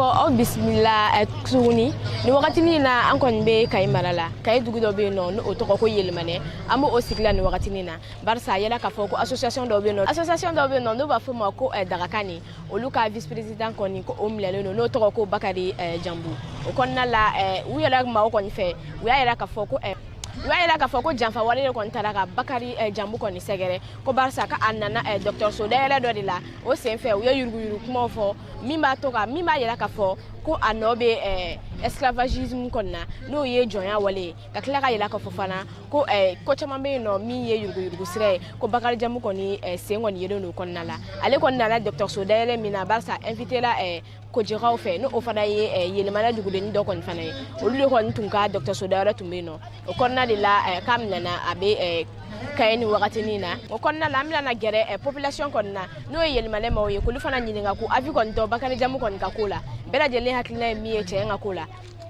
Aw bisimila tuguni. Ni wagatinin na, an kɔni bɛ Kayi mara la. Kayi dugu dɔ bɛ yen nɔ, n'o tɔgɔ ko Yelimanɛ. An b'o sigi la nin wagatinin na, barisa a yɛlɛ k'a fɔ ko association dɔ bɛ yen nɔ, association dɔ bɛ yen nɔ, n'o b'a fɔ o ma ko Dagakani. Olu ka vice président kɔni, ko o minɛlen don, n'o tɔgɔ ko Bakari Jambu. O kɔnɔna la, u yɛrɛ maaw kɔni fɛ, u y'a yɛrɛ k'a fɔ ko janfa wale de kɔni taara ka Bakari Jambu kɔni sɛgɛrɛ, ko barisa ka a nana dɔgɔtɔrɔso dayɛlɛ dɔ de la. O senfɛ, u ye yuruguyurugu kumaw fɔ min b'a to ka min b'a yira k'a fɔ ko a nɔ bɛ esclavagisme kɔni na, n'o ye jɔnya wale ye. Ka tila ka yira k'a fɔ fana ko ko caman bɛ yen nɔ min ye yuruguyurugu sira ye, ko Bakari Jambu kɔni sen kɔni yelen don o kɔnɔna la. Ale kɔni nana dɔgɔtɔrɔso dayɛlɛ min na, barisa invité la Kojikaw fɛ, n'o fana ye Yɛlɛmana dugudenni dɔ kɔni fana ye. Olu de kɔni tun ka dɔgɔtɔrɔso dayɛlɛ tun bɛ yen nɔ. O kɔnɔna de la k'a minɛna, a bɛ Kayi ni wagatinin na. O kɔnɔna la, an bɛna na gɛrɛ population kɔni na, n'o ye Yɛlɛmanɛ maaw ye, k'olu fana ɲininka ko avis kɔni dɔn Bakari Jambu kɔni ka ko la. Bɛɛ lajɛlen hakilina ye min ye cɛ in ka ko la,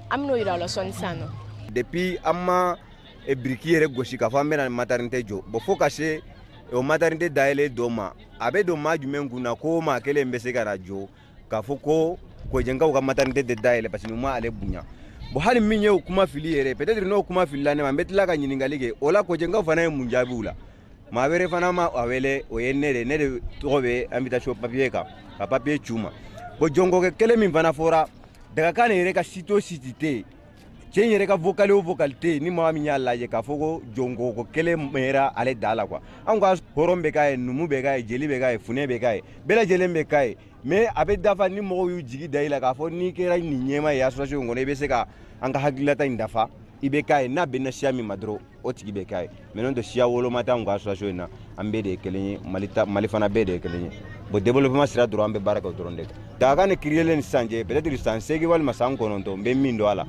an bɛn'o yira aw la sɔɔni sisan nɔ. Depuis an ma biriki yɛrɛ gosi k'a fɔ an bɛna maternité jɔ, bon, fo ka se o maternité dayɛlɛ dɔ ma, a bɛ don maa jumɛn kun na ko maa kelen bɛ se ka na jɔ k'a fɔ ko Kojɛnkaw ka maternité tɛ dayɛlɛ parce que u ma ale bonya? Bon, hali min ye o kuma fili yɛrɛ, peut-être n'o kuma filila ne ma, n bɛ tila ka ɲininkali kɛ o la. Kojɛnkaw fana ye mun jaabi u la? Maa wɛrɛ fana ma a wele, o ye ne de, ne de tɔgɔ bɛ invitation papier kan ka papier ci u ma. Bon, jɔnkɔkɛ kelen min fana fɔra, Dagakan yɛrɛ ka site o site tɛ yen, cɛ in yɛrɛ ka vocal o vocal tɛ yen, ni maa min y'a lajɛ k'a fɔ ko jɔnkɔko kelen mɛra ale da la quoi. Anw ka hɔrɔn bɛ k'a ye, numu bɛ k'a ye, jeli bɛ k'a ye, funɛ bɛ k'a ye, bɛɛ lajɛlen bɛ k'a ye. Mais a bɛ dafa ni mɔgɔw y'u jigi da i la k'a fɔ n'i kɛra nin ɲɛma ye association kɔnɔ, i bɛ se ka an ka hakililata in dafa, i bɛ k'a ye. N'a bɛnna siya min ma dɔrɔn, o tigi bɛ k'a ye. Mais n'o tɛ, siya woloma t'anw ka association in na. An bɛɛ de ye kelen ye. Mali ta, Mali fana bɛɛ de ye kelen ye. Bon, développement sira dɔrɔn, an bɛ baara kɛ o dɔrɔn de kan. Dagakan ni kiriyelen ni sisan cɛ, peut-être san 8 walima san 9, n bɛ min dɔn a la.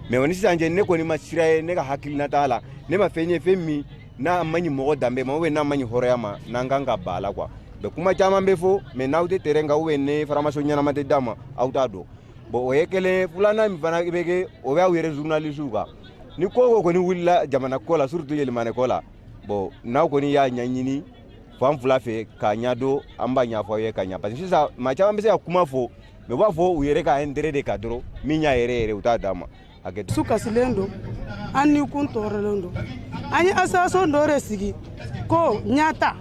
Mais o ni sisan cɛ, ne kɔni ma sira ye, ne ka hakilina t'a la, ne ma fɛn ye, fɛn min n'a ma ɲi mɔgɔ danbe ma ou bien n'a ma ɲi hɔrɔnya ma, n'an kan ka ba la quoi. Mais kuma caman bɛ fɔ, mais n'aw tɛ terrain kan ou bien ne formation ɲɛnama tɛ d'a ma, aw t'a dɔn. Bon, o ye kelen. Filanan min fana bɛ kɛ, o b'aw yɛrɛ journaliste kan. Ni ko o kɔni wulila jamana ko la, surtout Yɛlɛmanɛ ko la, bon, n'aw kɔni y'a ɲɛɲini fan fila fɛ k'a ɲɛdɔn, an b'a ɲɛfɔ aw ye ka ɲɛ, parce que sisan maa caman bɛ se ka kuma fɔ, mais u b'a fɔ u yɛrɛ ka intérêt de kan dɔrɔn. Min y'a yɛrɛ yɛrɛ, u t'a d'a ma hakɛ. Su kasilen don, an ni kun tɔɔrɔlen don. An ye association dɔ de sigi ko ɲata.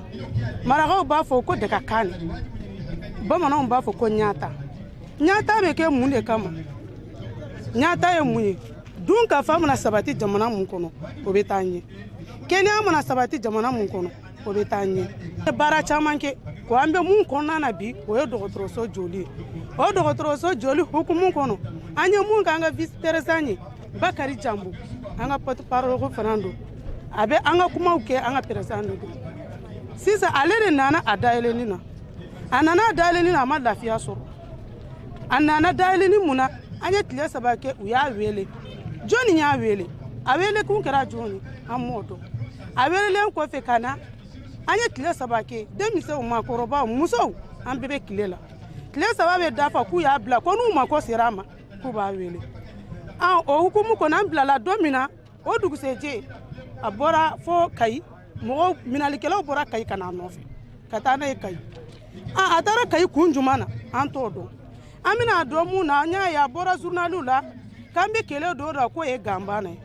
Marakaw b'a fɔ ko Dagakan, bamananw b'a fɔ ko ɲata. Ɲata bɛ kɛ mun de kama? Ɲata ye mun ye? Dun ka fa mana sabati jamana mun kɔnɔ, o bɛ taa ɲɛ. Kɛnɛya mana sabati jamana mun kɔnɔ, o bɛ taa ɲɛ. Baara caman kɛ ko an bɛ mun kɔnɔna na bi, o ye dɔgɔtɔrɔso joli ye. O dɔgɔtɔrɔso joli hukumu kɔnɔ, an ye mun kɛ, an ka vice président ye Bakari Jambu, an ka porte parole fana don, a bɛ an ka kumaw kɛ, an ka président de don. Sisan ale de nana a dayɛlɛni na. A nana a dayɛlɛni na, a ma lafiya sɔrɔ. A nana dayɛlɛni mun na? An ye tile 3 kɛ, u y'a wele. Jɔnni y'a wele? A wele kun kɛra jɔn ye? An m'o dɔn. A welelen kɔfɛ ka na, an ye tile 3 kɛ, denmisɛnw, maakɔrɔbaw, musow, an bɛɛ bɛ tile la. Tile 3 bɛ dafa, k'u y'a bila ko n'u mako sera a ma, k'u b'a wele. An o hukumu kɔnɔ, an bilala don min na, o dugusɛjɛ, a bɔra fo Kayi. Mɔgɔw, minalikɛlaw bɔra Kayi ka n'a nɔfɛ ka taa n'a ye Kayi. A taara Kayi kun jumɛn na, an t'o dɔn. An bɛna dɔn mun na? An y'a ye a bɔra journaliw la k'an bɛ kɛlɛ dɔw la, k'o ye ganbana ye.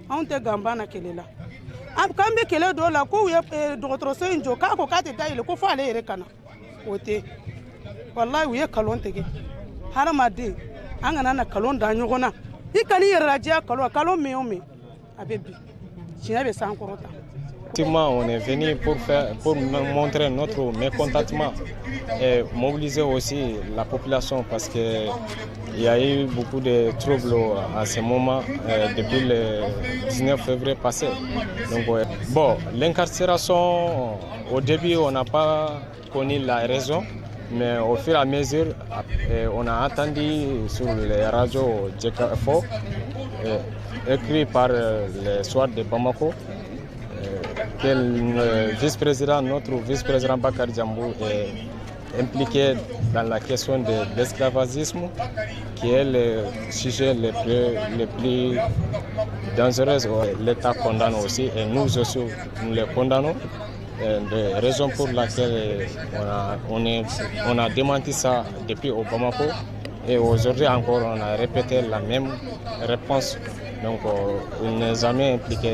Anw tɛ ganbana kɛlɛ la. K'an bɛ kɛlɛ dɔw la, k'u ye dɔgɔtɔrɔso in jɔ, k'a ko k'a tɛ dayɛlɛ ko fo ale yɛrɛ ka na. O tɛ, walayi, u ye kalon tigɛ. Hadamaden, an kana na kalon da ɲɔgɔn na. I kan'i yɛrɛ lajɛya kalon kalon mɛn o mɛn, a bɛ bin, tiɲɛ bɛ sankɔrɔ ta. Effectivement, on est venu pour montrer notre mécontentement et mobiliser aussi la population, parce qu'il y a eu beaucoup de troubles à ce moment depuis le 19 février passé. Donc, bon, l'incarcération, au début, on n'a pas connu la raison, mais au fur et à mesure, on a entendu sur les radios JKFO, écrit par les Soirs de Bamako, que le vice-président, notre vice-président Bakar Djambou est impliqué dans la question de l'esclavagisme, qui est le sujet le plus dangereux. L'État condamne aussi et nous aussi, nous les condamnons. Et raison pour laquelle on a démenti ça depuis au Bamako. Et aujourd'hui encore, on a répété la même réponse. Donc, il n'est jamais impliqué.